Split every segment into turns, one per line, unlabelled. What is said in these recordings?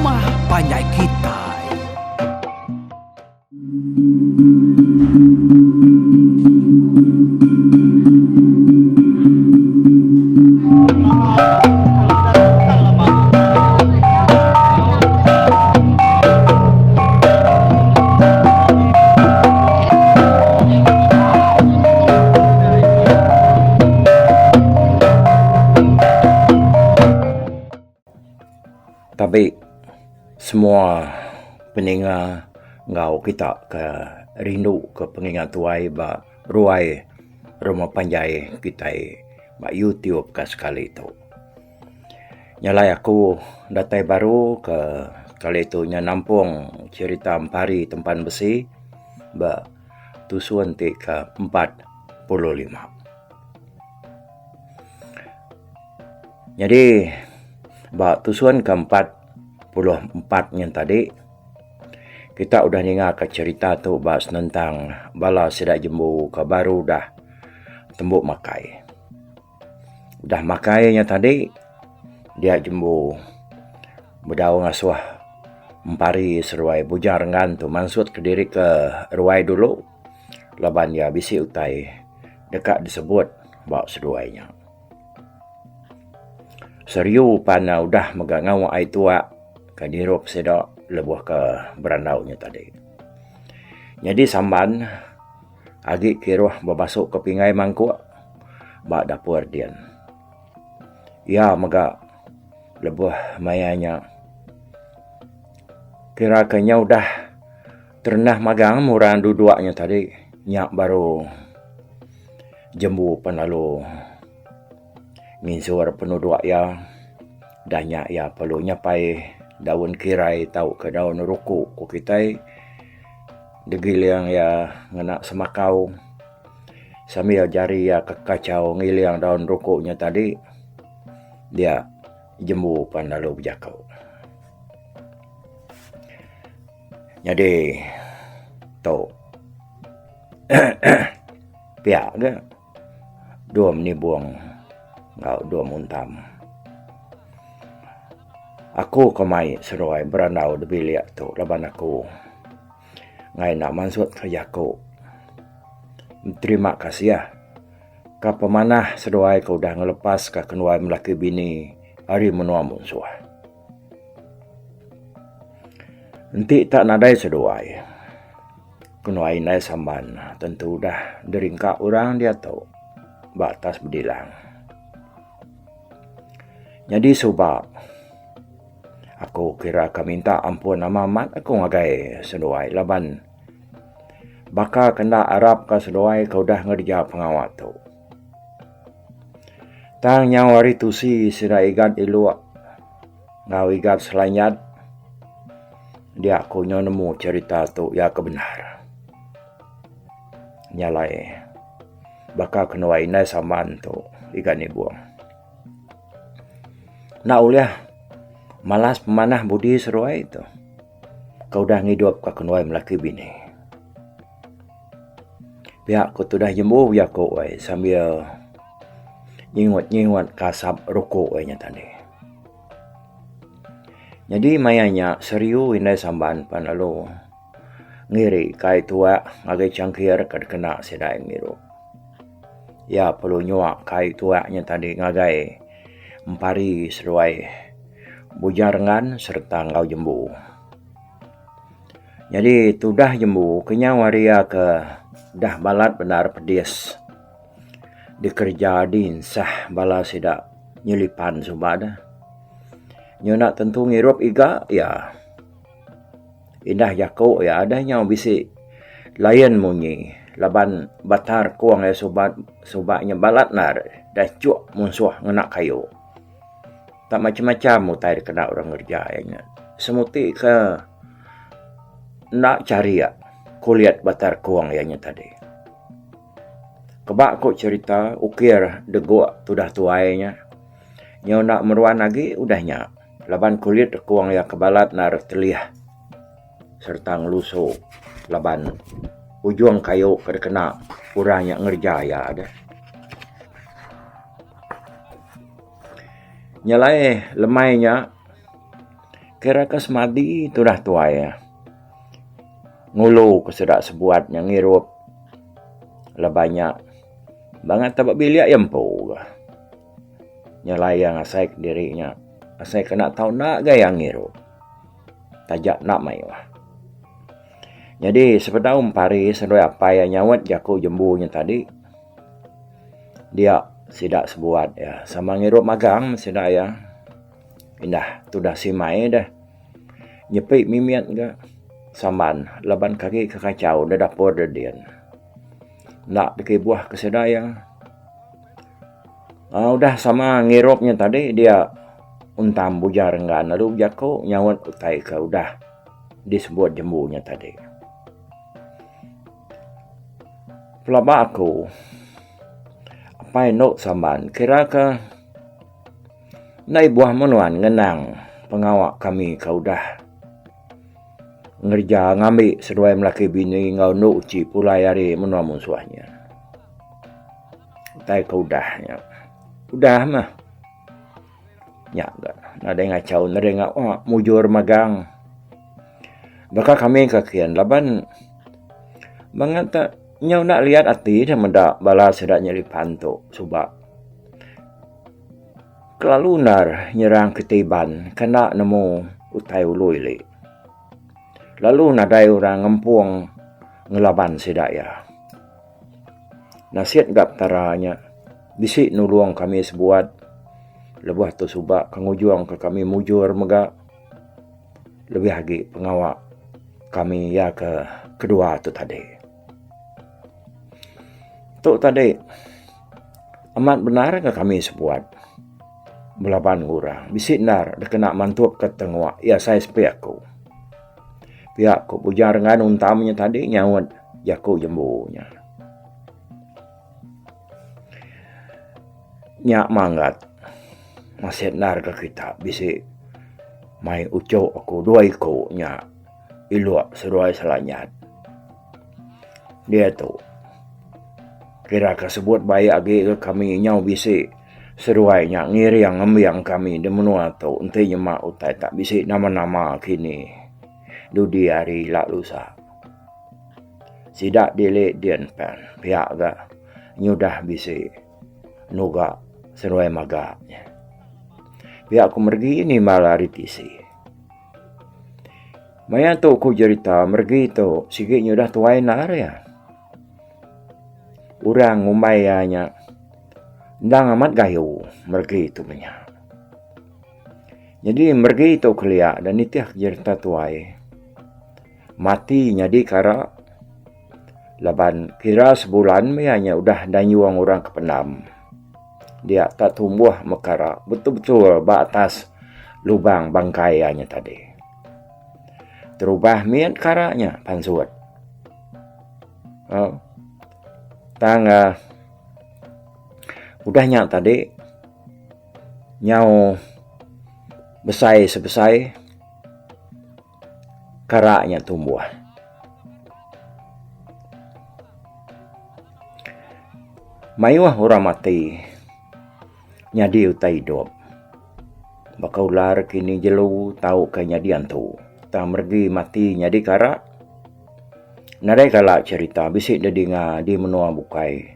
rumah panjai kitai.
Tabi semua peninga enggau kita ke rindu ke pengingat tuai ba ruai rumah panjai kitai ba YouTube ka sekali tu. Nya alai aku datai baru ke kali tu nya nampung cherita Empari Tempan Besi ba tusun ti ke 45. Nyadi ba tusun ke 44 nyen tadi kita udah ninga ka cherita tu ba senentang bala sida jembu ke baru udah tembu makai. Udah makai nya tadi dia jembu bedau ngasuh empari seruai Bujang Renggan tu mansut kediri ke ruai dulu laban iya bisi utai deka disebut ba seduai nya. Seriu pan udah mega ngawa ai tuak ke dirup sida lebuh ke berandau nya tadi. Nyadi Samban agi kiruh bebasu ke pinggai mangkuk ba dapur din. Iya mega lebuh maya nya kira ke nya udah terenah magang orang duduk nya tadi nya baru jembu pan lalu. Nginsur penuduk iya dah nya iya perlu nyapai daun kirai tauka daun ruku ku kitai digiling iya ngena semakau sambil jari iya ke kachau ngiling daun ruku nya tadi dia jembu pan lalu bejaku. Nyadi tu pia ga. Dom nibung enggau dom untam. Aku ke mai seduai berandau da bilik tu laban aku enggai enda mansut ka jaku. Terima kasih ka pemanah seduai ke udah ngelepas ka kenuai melaki bini ari menua munsuh. Enti tak nadai seduai. Kenuai indai Samban tentu udah diringka orang diatu ba atas bedilang. Nyadi suba aku kira ka minta ampun nama amat aku ngagai seduai laban baka ke enda arap ka seduai ke udah ngereja pengawa tu. Tang nyau ari tusi sida Igat Iluk enggau Igat Selanjat dia aku nyau nemu cherita tu iya ke bendar. Nya alai baka ke nuai indai Samban tu Igat Nibong. Enda ulih malas pemanah budi seruai tu ke udah ngidup ka kenuai melaki bini. Pia ku tudah jembu jaku ai sambil nyingut-nyingut ka asap ruku ai nya tadi. Nyadi maya nya Seriu indai Samban pan lalu ngiri ka ai tuak ngagai changkir ke dikena sida ai ngirup. Iya perlu nyua ka ai tuak nya tadi ngagai Empari seduai Bujang Rengan sereta enggau Jembu. Nyadi tudah Jembu kenyau ari iya ke dah balat bendar pedis dikereja dinsah bala sida nyelipan suba ne. Nyau enda tentu ngirup iga iya. Indah jaku iya deh nyau bisi lain munyi laban batar kung iya suba suba nya balat nar deh chuk munsuh ngena kayu. Tak macam-macam utai dikena orang ngereja iya nya. Semuti ke enda charik kulit batar kung iya nya tadi. Keba ku cherita ukir degok tudah tuai nya nyau enda meruan agi udah nya laban kulit rekung iya ke balat enda telih sereta ngelusu laban ujung kayu ke dikena orang nya ngereja iya deh. Nya alai lemai nya. Kira ke semadi tudah tuai iya ngulu ke sida sebuat nya ngirup laban nya bangat taba bilik iya empu ga. Nya alai iya ngasai kediri nya asai ke enda tau enda ga iya ngirup taja enda mayuh. Nyadi sebedau empari seduai apai iya nyaut jaku jembu nya tadi dia sida sebuat iya sama ngirup magang sida iya. Indah tudah simai deh. Nyepi mimit ga samban laban ke agi ke kachau da dapur da din. Enda dikibuh ke sida iya. Aaa udah sama ngirup nya tadi dia untam Bujang Renggan lalu bejaku nyaut utai ke udah disebut jembu nya tadi. Pelaba aku apai endo samban kira ke enda ibuh meh nuan ngenang pengawa kami ke udah ngereja ngambi seduai melaki bini enggau endo uchi pulai ari menua munsuh nya. Utai ke udah nya. Udah meh. Nya ga nadai ngachau nadai ngawa mujur magang. Baka kami ke kin laban bangat te nyau enda liat ati deh meda bala sida nyelipan tu suba. Kelalu endar nyerang kitai Iban ke enda nemu utai ulu ili. Lalu nadai orang ngempung ngelaban sida iya. Nasit ga Petara nya bisi nulung kami sebuat lebuh tu suba ke ngujung ka kami mujur mega lebih agi pengawa kami iya ke kedua tu tadi. Tu tadi amat bendar ga kami sebuat belaban enggau orang bisi endar dikena mantup ka tengok iya sai sepi aku. Pia ku Bujang Rengan Untam nya tadi nyaut jaku jembu nya. Nya manggat masih endar ga kita bisi mai uchu aku dua iku nya ilok seduai Selanyat. Diatu kira ka sebut baik agi ga kami nyau bisi seduai nya ngiring ngembing kami di menua tu enti nyema utai tak bisi nama-nama kini dudi hari ila lusa. Sida dili din pan pia ga nyudah bisi nuga seduai maga nya. Pia ku meregi nimbal ari tisi. Maya tu ku jerita meregi tu sigi nyudah tuai endar iya. Orang ngumbai iya nya endang amat gayu meregi tu menya. Nyadi meregi tu kelia da nitih jerita tuai. Mati nyadi kara laban kira sebulan meh iya nya udah dayung orang ke pendam. Dia tak tumbuh meh kara betul betul ba atas lubang bangkai iya nya tadi. Terubah mit kara nya pansut. Au tang uhh udah nya tadi nyau besai sebesai. Kara nya tumbuh. Mayuh orang mati nyadi utai idup baka ular kini jelu tauka nyadi antu tang meregi mati nyadi kara nadai kala cherita bisi deh dinga di menua bukai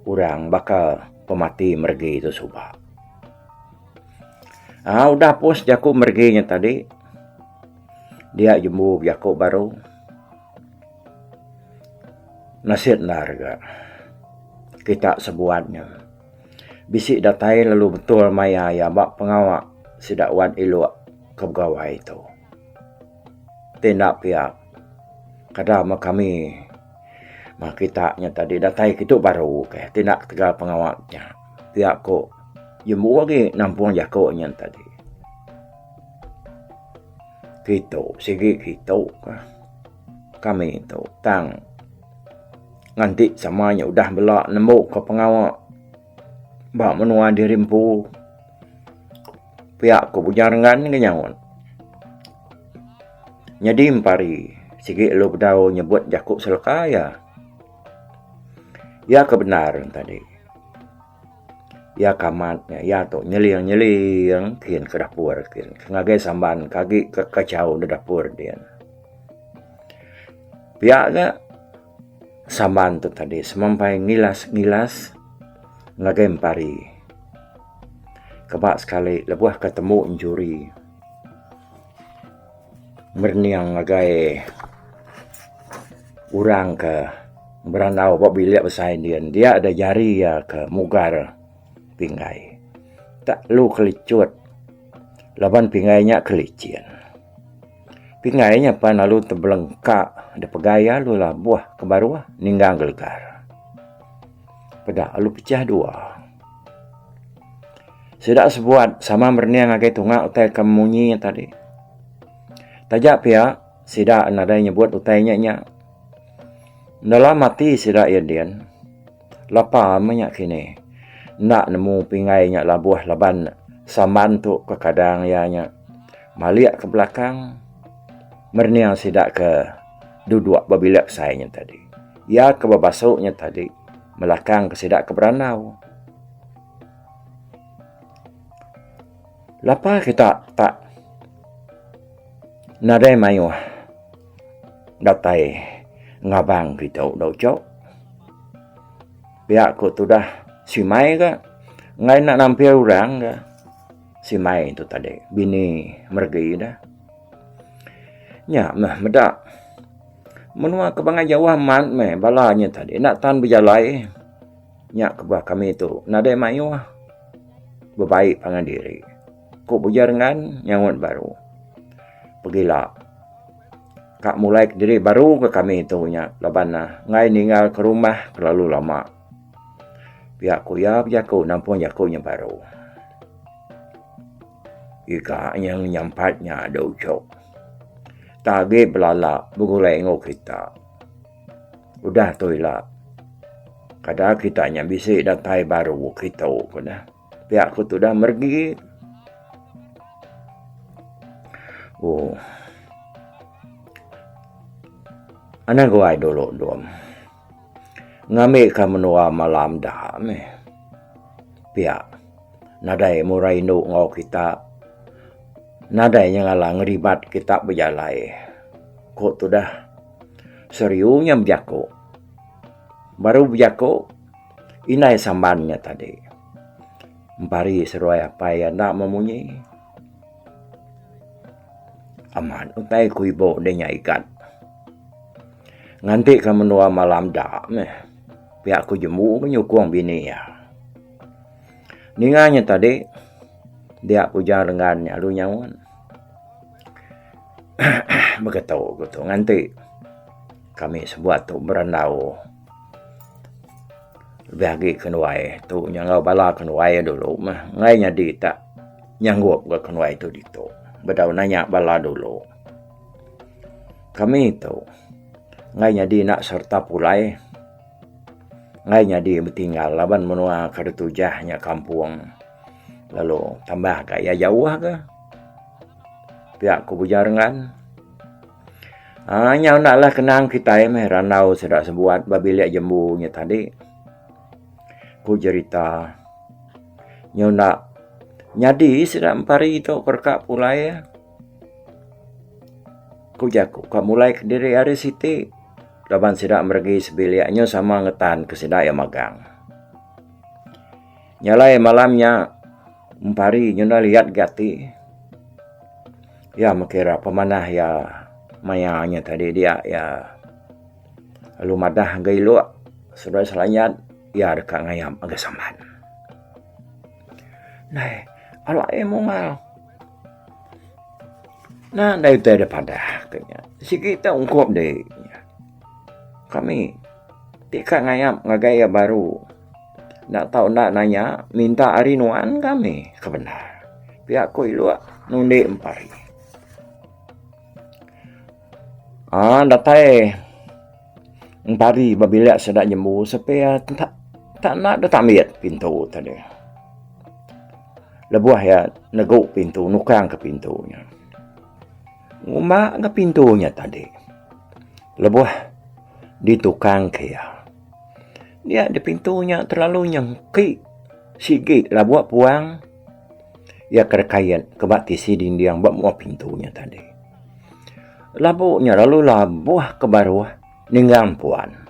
orang baka pemati meregi tu suba. Aaa udah pus jaku meregi nya tadi dia jembu bejaku baru nasit endar ga kita sebuat nya bisi datai lalu betul maya iya ba pengawa sida wan ilok ke begawai tu. Ti enda pia kada meh kami meh kita nya tadi datai kitu baru ke ti enda ketegal pengawa nya pia ku Jembu agi nampung jaku nya tadi. Kitu sigi kitu ka kami tu tang nganti sama nya udah bela nembu ka pengawa ba menua diri empu pia ku Bujang Renggan ke nyaut. Nyadi empari sigi lalu bedau nyebut jaku seleka iya. Iya ke bendar tadi. Iya ke amat nya iya tu nyeling-nyeling kin ke dapur kin ngagai samban ke agi ke kachau da dapur din. Pia ga samban tu tadi semampai ngilas-ngilas ngagai empari. Keba sekali lebuh ke tembu enchuri merening ngagai orang ke berandau ba bilik besai din dia da jari iya ke mugar pinggai. Tak lu kelichut laban pinggai nya kelichin. Pinggai nya pan lalu tebelengka da pegai iya lalu labuh ke baruh ninggang gelegar. Peda lalu pecah dua. Sida sebuat sama merening ngagai tunga utai ke munyi nya tadi. Taja pia sida nadai nyebut utai nya nya. Dalam ati sida iya din, lapa meh nya kini enda nemu pinggai nya labuh laban samban tu kekadang iya nya malik ke belakang merening sida ke duduk ba bilik besai nya tadi. Iya ke bebasu nya tadi melakang ke sida ke berandau. Lapa kita tak nadai mayuh datai ngabang kitu dau chok. Pia ku tudah simai ga enggai enda nampil orang ga simai tu tadi bini meregi da. Nya meh meda menua ke bangai jauh amat meh bala nya tadi enda tan bejalai. Nya kebuah kami tu nadai mayuh bebai pangan diri. Ku Bujang Rengan nyaut baru. Pegila ka mulai kediri baru ke kami tu nya laban ne enggai ninggal ke rumah kelalu lama. Pia ku iya bejaku nampung jaku nya baru. Iga nya nyampat nya adu uchok. Tak agi belala begulai enggau kita. Udah tu ila kada kita nya bisi datai baru kitu ku ne. Pia ku tudah meregi. Ooh. Anang guai dulu dom. Ngambi ka menua malam da meh. Pia nadai murai indu enggau kita. Nadai nyengala ngeribat kita bejalai. Ku tudah. Seriu nya bejaku. Baru bejaku indai samban nya tadi. Empari seduai apai iya enda memunyi. Amat utai ku ibu deh nya igat. Nganti ka menua malam da meh pia ku jembu nyukung bini iya. Ninga nya tadi dia Bujang Renggan nya lalu nyaut. Beketu ku tu nganti kami sebuat tu berandau lebih agi kenuai tu nyangau bala kenuai dulu meh enggai nyadi tak nyanggup ga kenuai tu ditu bedau nanya bala dulu. Kami tu enggai nyadi enda sereta pulai enggai nyadi betinggal laban menua ke ditujah nya kampung. Lalu tambah ga iya jauh ga. Pia ku Bujang Rengan. Aaa nyau enda lah kenang kitai meh randau sida sebuat ba bilik jembu nya tadi. Ku jerita nyau enda nyadi sida empari tu ke reka pulai. Ku jaku ka mulai kediri hari siti laban sida meregi sebilik nyau sama ngetan ke sida iya magang. Nya alai malam nya empari nyunda liat ga ati. Iya meh kira pemanah iya maya nya tadi dia iya lalu madah ga ilok seduai selanyat iya deka ngayap ngagai samban. Nai alai mungal nadai utai da padah ke nya sigi te ungkup dek kami ti ka ngayap ngagai iya baru. Enda tau enda nanya minta ari nuan kami ke bendar. Pia ku Iluk nundi empari. Aaa datai empari ba bilik sida nyembu sepi iya tak tak enda deh tambit pintu tadi. Lebuh iya negu pintu nukang ke pintu nya. Ngumba ga pintu nya tadi. Lebuh ditukang ke iya. Dia di pintu nya terlalu nyengki. Sigi labuh puang iya ke rekait ke ba tisi dinding ba mua pintu nya tadi. Labu nya lalu labuh ke baruh ninggang puan.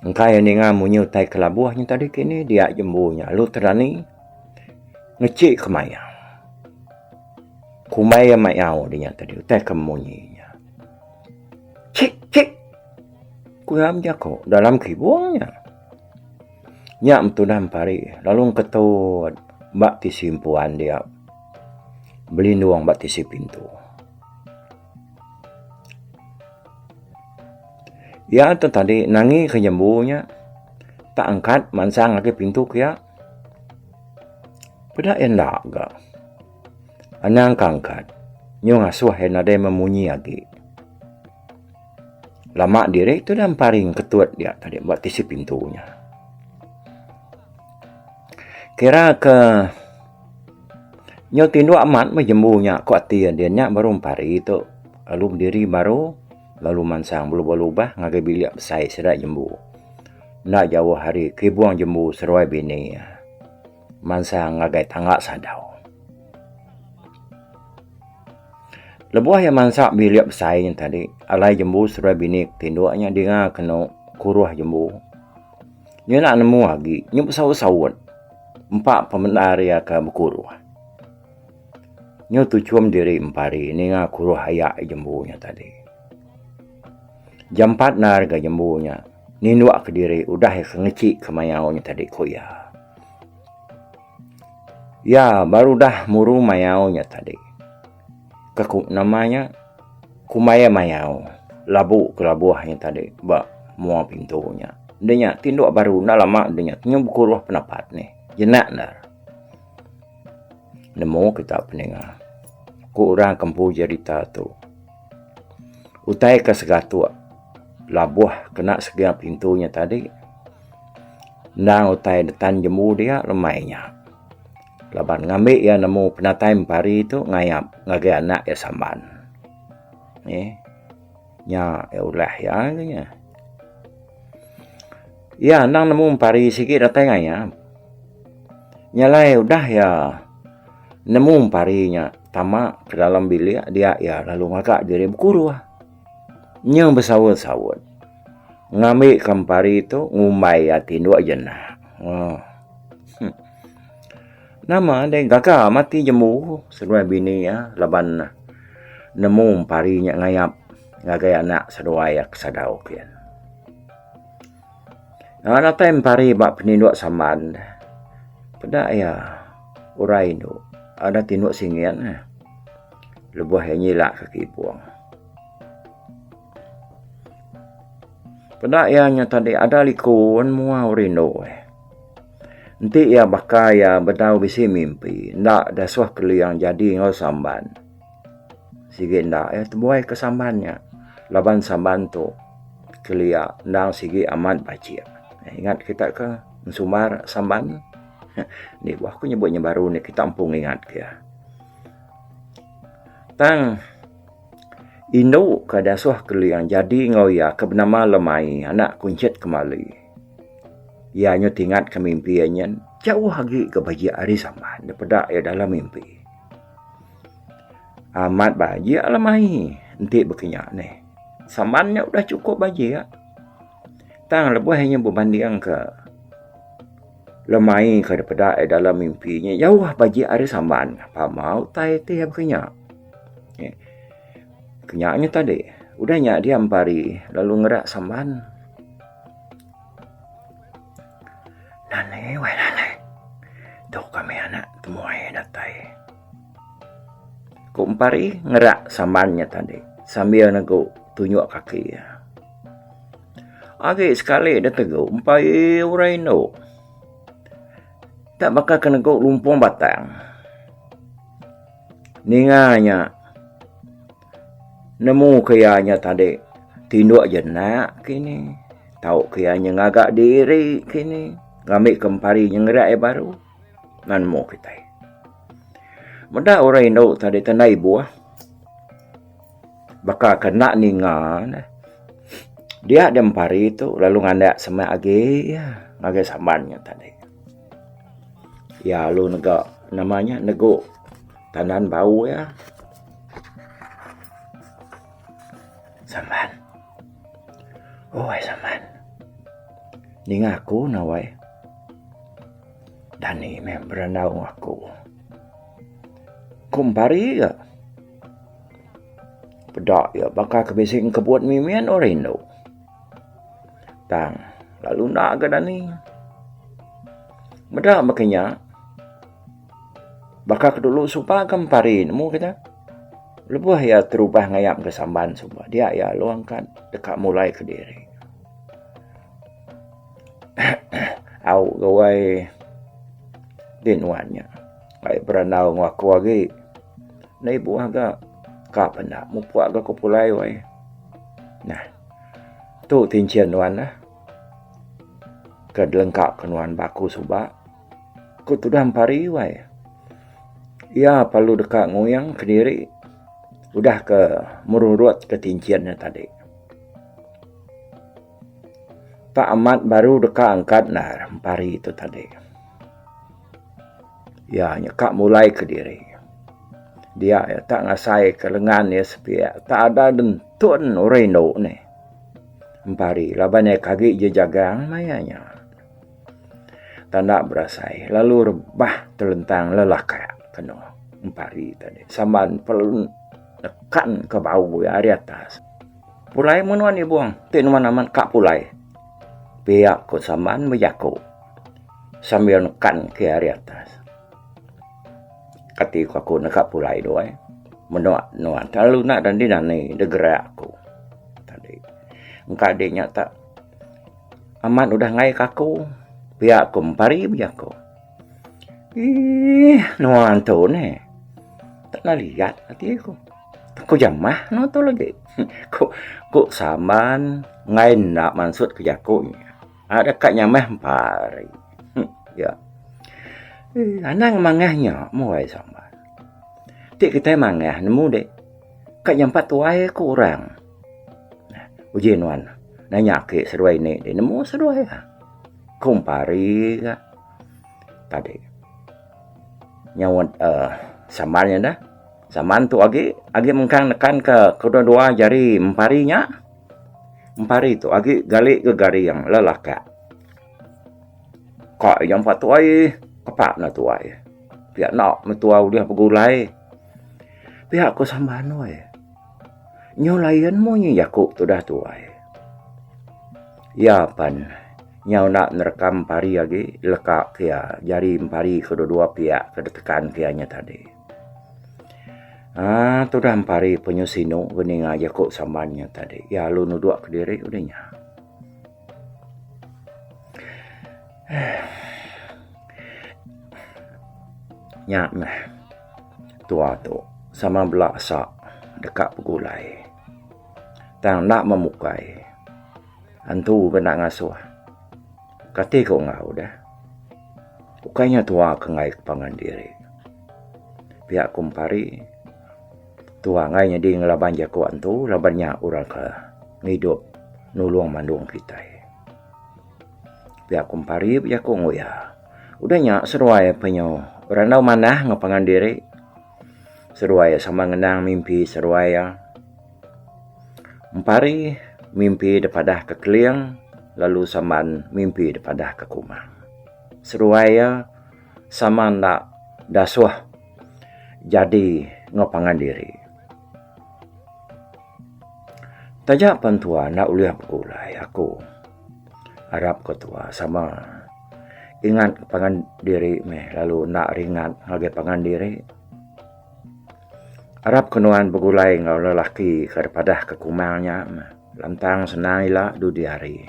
Engka iya ninga munyi utai ke labuh nya tadi kini dia jembu nya lalu terani ngechik ke mayau. Kumbai iya mayau dinya tadi utai ke munyi nya. Chik chik ku iya bejako dalam kibung nya. Nya metunah empari lalu engketut ba tisi empuan dia belindung ba tisi pintu. Iya tu tadi nangi ke nyembu nya tak angkat mansang agi pintu kiya. Peda iya enda ga. Anang ka angkat nyu ngasuh iya nadai memunyi agi. Lama diri tu dah emparing ketut dia tadi ba tisi pintu nya. Kira ke nyu tinduk amat meh jembu nya ku ati iya nya baru empari tu lalu bediri baru. Lalu mansang belubah-lubah ngagai bilik besai sida jembu. Enda jauh ari kibung jembu seruai bini iya mansang ngagai tangga sadau. Lebuh iya mansa bilik besai nya tadi, alai jembu seruai bini ke tinduk nya dinga kenu kuruh jembu. Nya enda nemu agi, nya besaut-saut empa pemendar iya ke bekuruh. Nyu tuchum diri empari ninga kuruh aya jembu nya tadi. Jampat endar ga jembu nya ninduk kediri udah iya ke ngechi ke mayau nya tadi ku iya. Iya baru udah muru mayau nya tadi. Ke ku nama nya kumbai iya mayau labu ke labuh nya tadi ba mua pintu nya. Enda nya tinduk baru enda lama enda nya nyu bekuruh penapat nih jenak endar. Nemu kita peninga. Ku orang ke empu jerita tu. Utai ke segatuk labuh kena segia pintu nya tadi endang utai netan jembu dia lemai nya. Laban ngambi iya nemu penatai empari tu ngayap ngagai anak iya Samban. Nih nya ulah iya nya. Iya endang nemu empari sigi datai ngayap. Nya alai udah iya nemu empari nya tama ke dalam bilik dia iya lalu ngaga diri bekuruh. Nyau besaut-saut ngambi ke empari tu ngumbai iya tinduk jenak. Uhh Nama deh gaga mati jembu seduai bini iya laban nemu empari nya ngayap ngagai anak seduai iya ke sadau kian. Datai empari ba peninduk samban peda iya orang indu ada tinduk singit ne lebuh iya nyila ka kibung. Peda iya nya tadi ada likun mua orang indu eh. Enti iya baka iya bedau bisi mimpi enda dasuh keling jadi enggau samban. Sigi enda iya tebuai ke samban nya laban samban tu kelia endang sigi amat bajik. Ingat kita ke ensumbar samban nih bah ku nyebut nya baru nih kita empu ngingat ke iya. Tang indu ke dasuh keling jadi enggau iya ke benama Lemai anak Kunchit Kemali. Iya nyu tingat ke mimpi iya nyen jauh agi ke bajik ari samban daripada iya dalam mimpi. Amat bajik lemai enti bekinya neh. Saman nya udah chukup bajik. Tang lebuh inya bebanding ke lemai ke dipeda iya dalam mimpi nya jauh bajik ari saman. Pama utai ti bekinya. Kinya nya tadi udah nya dia empari lalu ngerak saman. Nanai weh nanai. Tu kami anak temuai datai. Ku Empari ngerak samban nya tadi sambil negu tunjuk kaki iya. Agi sekali deh tegu empai orang indu. Tak baka ke negu lumpung batang. Ninga nya nemu ke iya nya tadi tinduk jenak kini tau ke iya nya ngaga diri kini ngambi ke Empari nya ngerak iya baru. Nan nemu kitai. Meda orang indu tadi tanda ibuh baka ke enda ninga ne. Dia deh empari tu lalu ngandak semak agi iya ngagai samban nya tadi. Iya lalu nega nama nya negu tandan bau iya. Samban. Oi Samban. Ninga aku ne wai. Dani meh berandau enggau aku. Ku empari ga. Peda iya baka ke bisi engkebut mimit orang indu. Tang lalu enda ga dani. Meda baka nya baka ke dulu suba ke empari nemu kita. Lebuh iya terubah ngayap ke samban suba dia iya lalu angkat deka mulai kediri. Au gawai din nuan nya. Ai berandau enggau aku agi. Ndai buah ga ka penda mupuk ga ku pulai wai. Nah tu tinchin nuan lah ke dilengka ke nuan ba aku suba. Ku tudah empari wai. Iya perlu deka nguyang kediri udah ke merurut ke tinchin nya tadi. Tak amat baru deka angkat endar empari tu tadi. Iya nyeka mulai kediri. Dia iya tak ngasai ke lengan iya sepiak tak ada dentun orang indu nih. Empari laban iya ke agi jejagang maya nya. Tanda berasai lalu rebah telentang lelakak kenu empari tadi samban perlu nekan ke bau iya ari atas. Pulai meh nuan ibung ti nuan amat ka pulai. Pia ku Samban bejaku sambil nekan ke ari atas. Kati ku aku neka pulai tu ai meno nuan kelalu enda dani dani degerak aku tadi. Engka di nya tak amat udah ngai ka aku pia ku empari bejaku. Eii nuan tu neh tak liat ati ku. Ku jamah nuan tu lagi. Ku ku Samban enggai enda mansut ke jaku nya. Ada ka nyamah empari. Ya. Anang mangah nya mung Samban. Ti kitai mangah nemu deh ka nyampat tuai ku orang. Uji nuan nanya ake seduai ini deh nemu seduai. Ku empari ga tadi. Nyaut uhh Samban nya dah. Saman tu agi agi mengkang nekan ke kedua dua jari empari nya. Empari tu agi gali ke garing lelakak. Ka iya empa tuai kepak ne tuai. Pia enda mentua ulih begulai. Pia ku Samban weh. Nyu lain munyi jaku tudah tuai. Iya pan nyau enda nerekam empari agi leka ke iya jari empari kedua dua piak ke ditekan ke iya nya tadi. Aaa tudah empari penyu sinu ke ninga jaku samban nya tadi. Iya lalu nudok kediri udah nya. Nya meh tua tu sama bela asa deka begulai. Tang enda memukai. Antu ke enda ngasuh. Kati ku enggau deh. Ukai nya tua ke enggai ke pangan diri. Pia ku empari tua enggai nyadi ngelaban jaku antu laban nya orang ke ngidup nulung mandung kitai. Pia ku empari bejaku enggau iya. Udah nya seduai penyu randau manah enggau pangan diri. Seduai sama ngenang mimpi seduai iya. Empari mimpi dipadah ke Keling lalu Samban mimpi dipadah ke Kumang. Seduai iya sama enda dasuh jadi enggau pangan diri. Taja pen tua enda ulih begulai aku arap ke tua sama ingat pangan diri meh lalu enda ringat ngagai pangan diri. Arap ke nuan begulai enggau lelaki ke dipadah ke Kumang nya meh lantang senang ila dudi hari.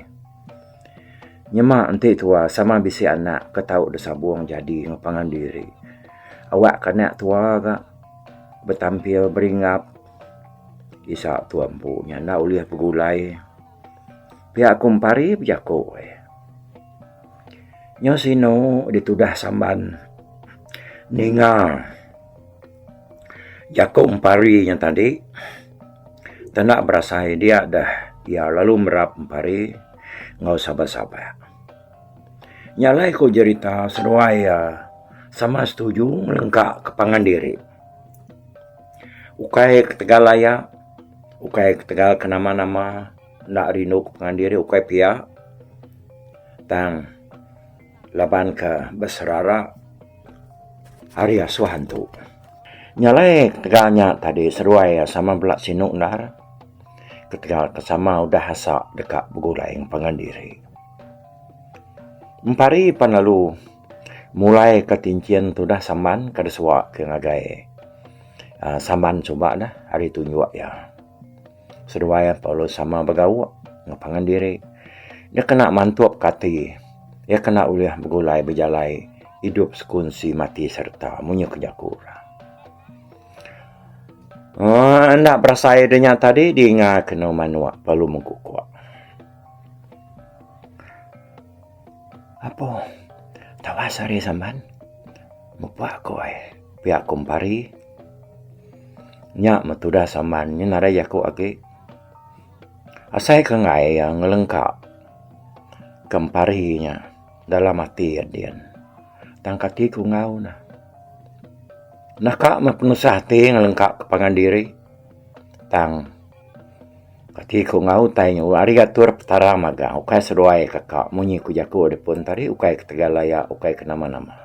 Nyema enti tua sama bisi anak ke tau disabung jadi enggau pangan diri. Awak ke anak tua ga betampil beringap isa tua empu nya enda ulih begulai. Pia ku empari bejaku. Nyau sinu ditudah samban ninga jaku empari nya tadi tenda berasai dia deh iya lalu merap empari enggau sabar-sabar. Nya alai ku jerita seduai iya. Sama setuju ngelengka ke pangan diri. Ukai ketegal laya, ukai ketegal ke nama-nama enda rindu ke pangan diri ukai pia tang laban ke beserara ari asuh antu. Nya alai ketegal nya tadi seduai sama bela sinu endar ketegal ke sama udah asa deka begulai enggau pangan diri. Empari pan lalu mulai ka tinchin tudah samban ka disuwa ke ngagai aaa samban suba neh ari tunjuk iya. Seduai perlu sama begauk enggau pangan diri deh kena mantup ka ati iya kena ulih begulai bejalai idup sekunsi mati sereta munyi ku jaku orang. Aaa enda berasai deh nya tadi dinga kenu manuk perlu mengkukuk. Apo tawas ari samban mupuk aku ai pia ku empari. Nya meh tudah samban nyin nadai jaku agi. Asai ke enggai iya ngelengka ke empari nya dalam ati iya din. Tang kati ku enggau ne. Naka meh penusah ati ngelengka ke pangan diri tang kati ku enggau utai nya ari atur petara magang ukai seduai kaka munyi ku jaku dipun tadi ukai ketegal laya ukai ke nama nama.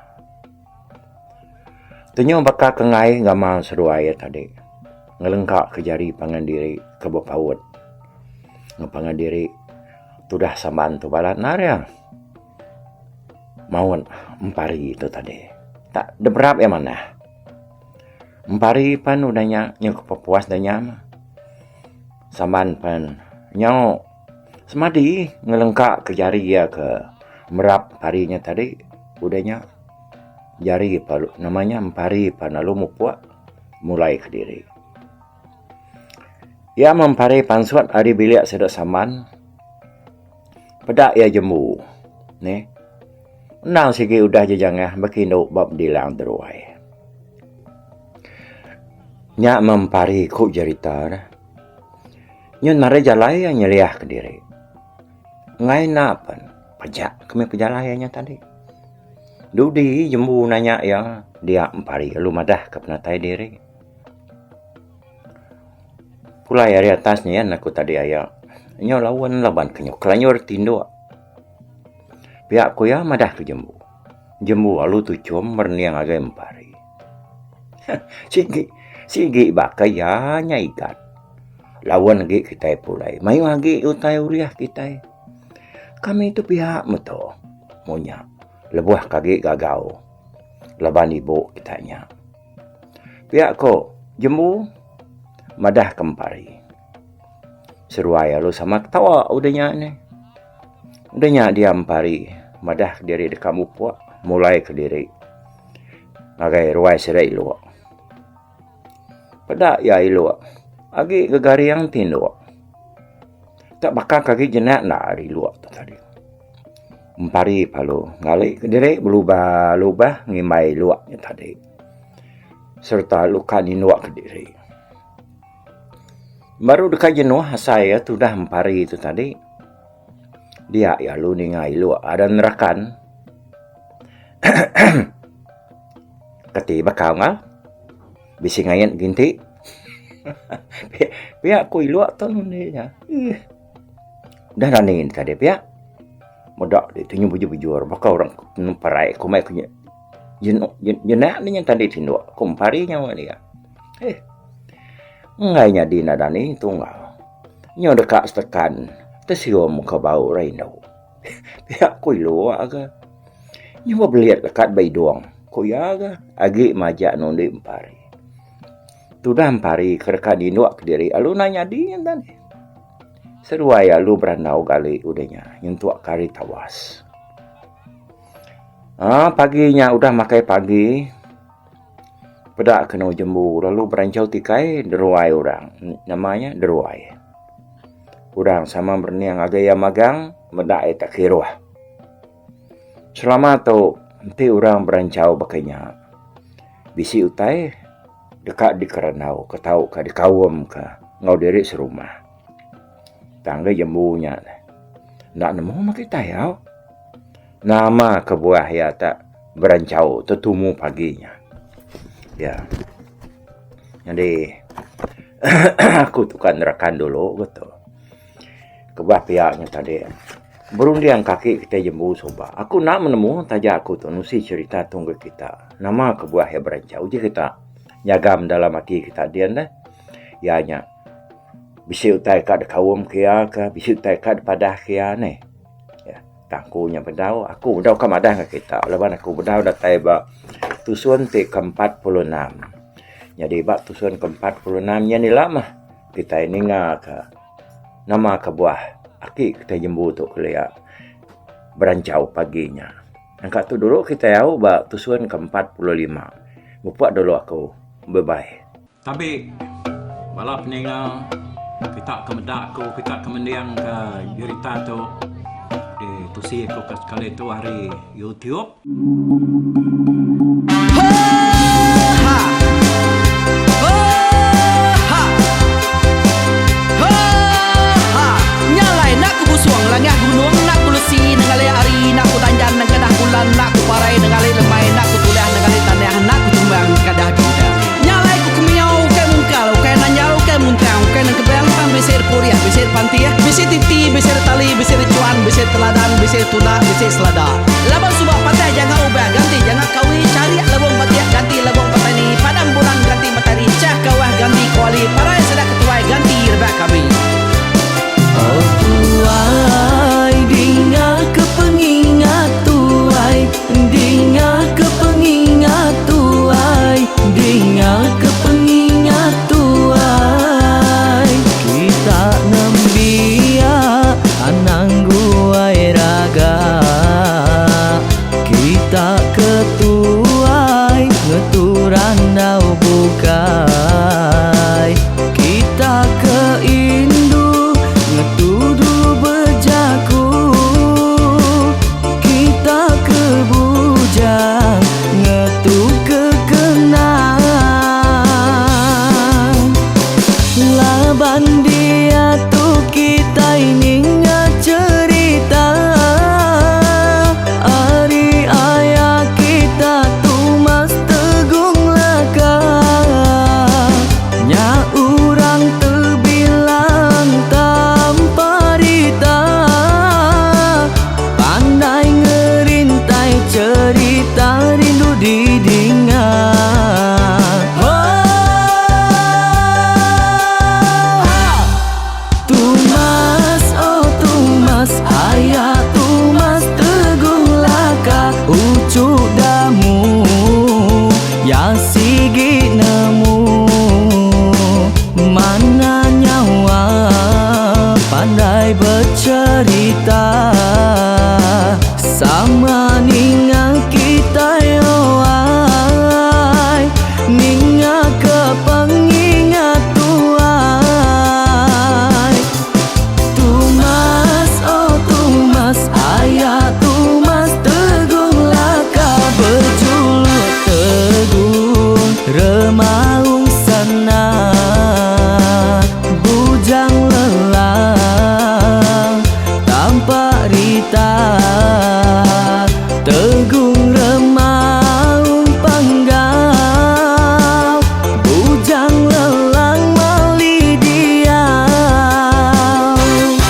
Tenyu baka ke enggai gamal seduai iya tadi ngelengka ke jari pangan diri ke bepaut enggau pangan diri tudah samban tu balat endar iya. Maut empari tu tadi tak deberap iya manah. Empari pan udah nya nyau ke pepuas da nya mah. Samban pan nyau semadi ngelengka ke jari iya ke merap empari nya tadi udah nya jari pa nama nya empari pan lalu mupuk mulai kediri. Iya meh empari pansut ari bilik sida samban. Peda iya jembu neh. Endang sigi udah jejangah bekindu ba bedilang teruai. Nya meh empari ku jerita ne. Nyun meri jalai iya nyeliah kediri. Enggai enda pen pejak ke meh pejalai iya nya tadi. Dudi jembu nanya iya dia empari lalu madah ka penatai diri. Pulai ari atas nyin aku tadi aya. Nyau laun laban ke nyau kelanjur tinduk. Pia ku iya madah ke jembu. Jembu alu tuchum merening ngagai empari. Sigi sigi baka iya nya igat. Laun agi kitai pulai mayuh agi utai ulih kitai. Kami tu pia meto munya lebuh ke agi gagau laban ibu kita nya. Pia ko Jembu madah ke Empari. Seduai lalu sama ketawa udah nya neh. Udah nya dia Empari madah kediri deka mupuk mulai kediri ngagai ruai sida ilok. Peda iya ilok agi gegaring tindok. Tak baka ke agi jenak enda ari ilok tu tadi. Empari lalu ngali kediri belubah lubah ngimbai ilok nya tadi. Sereta luka ninduk kediri. Baru deka jenuh asai iya tudah empari tu tadi dia iya lalu ninga ilok adan rakan ehem keti baka enggau bisi ngait ginti pia ku ilok tu nundi iya uhh dah dani ne tadi pia meda ditu nyu bujur bujur baka orang perai kumbai ku nya. Jenak ne nya tadi tinduk ku empari nyawa dia. Eh. Enggai nyadi enda dani tunggal. Nyu deka setekan tesium ka bau ra indu. Pia ku ilu ga. Nyu bebelit lekat ba idung ku iya ga agi majak nundi empari. Tudah empari ke deka ninduk kediri lalu enda nyadi nya tadi. Seduai lalu berandau gali udah nya nyentuk ke hari tawas. Aaa pagi nya udah makai pagi peda kenu jembu lalu beranchau tikai deruai orang nama nya deruai. Orang sama merening ngagai iya magang meda iya tak kiruh. Selama tu enti orang beranchau baka nya bisi utai deka dikerandau ka tauka dikaum ka enggau diri serumah. Tang ga jembu nya enda nemu meh kitai au. Nama kebuah iya tak. Beranchau tetumu pagi nya. Ya. Nyadi aku tu ka nerakan dulu ke tu. Kebuah pia nya tadi berunding kaki kitai jembu suba. Aku enda menemu taja aku tu nusi cherita tu ngagai kita. Nama kebuah iya beranchau uji kita nyagam dalam ati kita din deh. Iya nya bisi utai ka dikaum ke iya ka bisi utai ka dipadah ke iya neh. Tang aku nya bedau, aku bedau ka madah ngagai kita laban aku bedau datai ba tusun ti ke 46. Nyadi ba tusun ke 46 nya ila mah kitai ninga ka nama kebuah aki kitai jembu tu kelia beranchau pagi nya. Nangka tu dulu kitai au ba tusun ke 45. Mupuk dulu aku. Bye bye. Tabi bala peninga kita ke meda aku kita ke mending ka jerita tu ditusi aku ke sekali tu ari YouTube.
Nya alai ku kemiau ukai mungkal, ukai nanjal, ukai muntang, ukai nengkebang tang bisi dipurih, bisi dipantih, bisi titi, bisi ditali, bisi dichuan, bisi diteladan, bisi ditunda, bisi selada. Laban suba patah janga ubah ganti janga kawi, charik lebung batik ganti lebung petani, padam bulan ganti matahari, chah kawah ganti kuali, parai sida ketuai ganti rebak kami.
Oh tuai dinga ke pengingat tuai Dinga ke pengingat tuai Dinga ke pengingat tuai Kita nembiak anang guai raga Kita ke tuai ngetu randau bukai Kita ke indu ngetu dulu bejaku Kita ke bujang ngetu ke kenang Laban diatu kitai ninga cherita Ari aya kita Tumas Tegung Laka Nya urang tebilang tanpa rita Pandai ngerintai cherita rindu didinga Tumas oh tumas aya tumas teguh laka uchu damu ya sigi nemu Mana nyawa pandai becherita Sama ninga kitai oai Ninga ke pengingat tuai Tumas oh tumas aya tumas teguh laka Bejuluk teguh remaung sana Bujang lelang tampak rita Tegung remaung panggau Bujang lelang mali diau.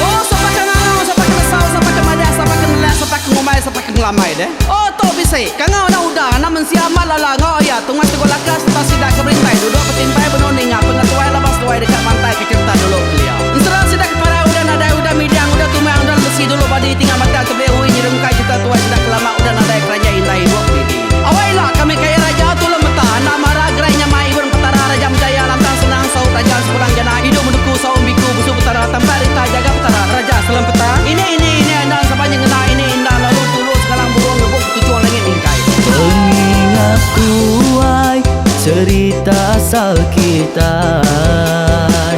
Oh sapa ke ngangau sapa ke nesau sapa ke madah sapa ke nelak sapa ke ngumbai sapa ke ngelamai deh. Oh tu bisi kangau anak uda anak mensia amat lala enggau aya tungai teguh laka sereta sida ke berintai duduk betimpai benung ninga pengetuai laban seduai deka mantai ke cherita dulu kelia. Ensera sida ke parai udah nadai udah midang udah tumang udah lesi dulu badi tinggal batang tebeli ui nyerungkai cherita tuai sida ke lama udah nadai keranjai indai ibuk didi. Awai ila kami kaya raja tulung meta enda mara gerai nyamai ibun petara raja menjaya lantang senang saut raja sepulang jana idup menuku saum biku busu petara tampak rita jaga petara raja selam peta ini ini ini enda sapa nyengena ini enda lalu tulu segalang burung ngebuk betuchung langit mingkai.
Pengingat tuai cerita asal kitai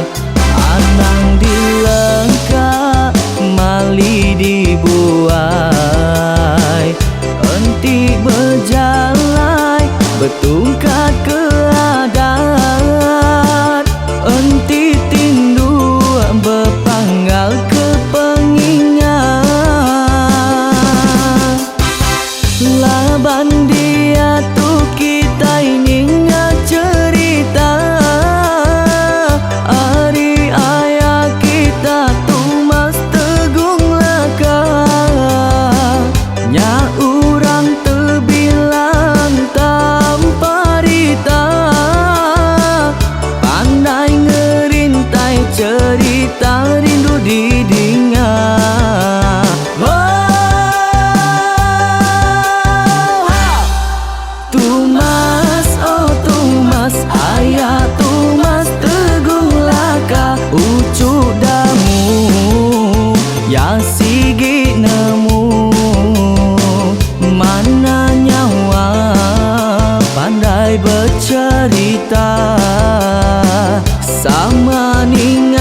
Anang dilengka mali dibuai Enti bejalai betungkat ke adat Enti tinduk bepanggal ke pengingat Laban. Kitai becerita. Sama ninga.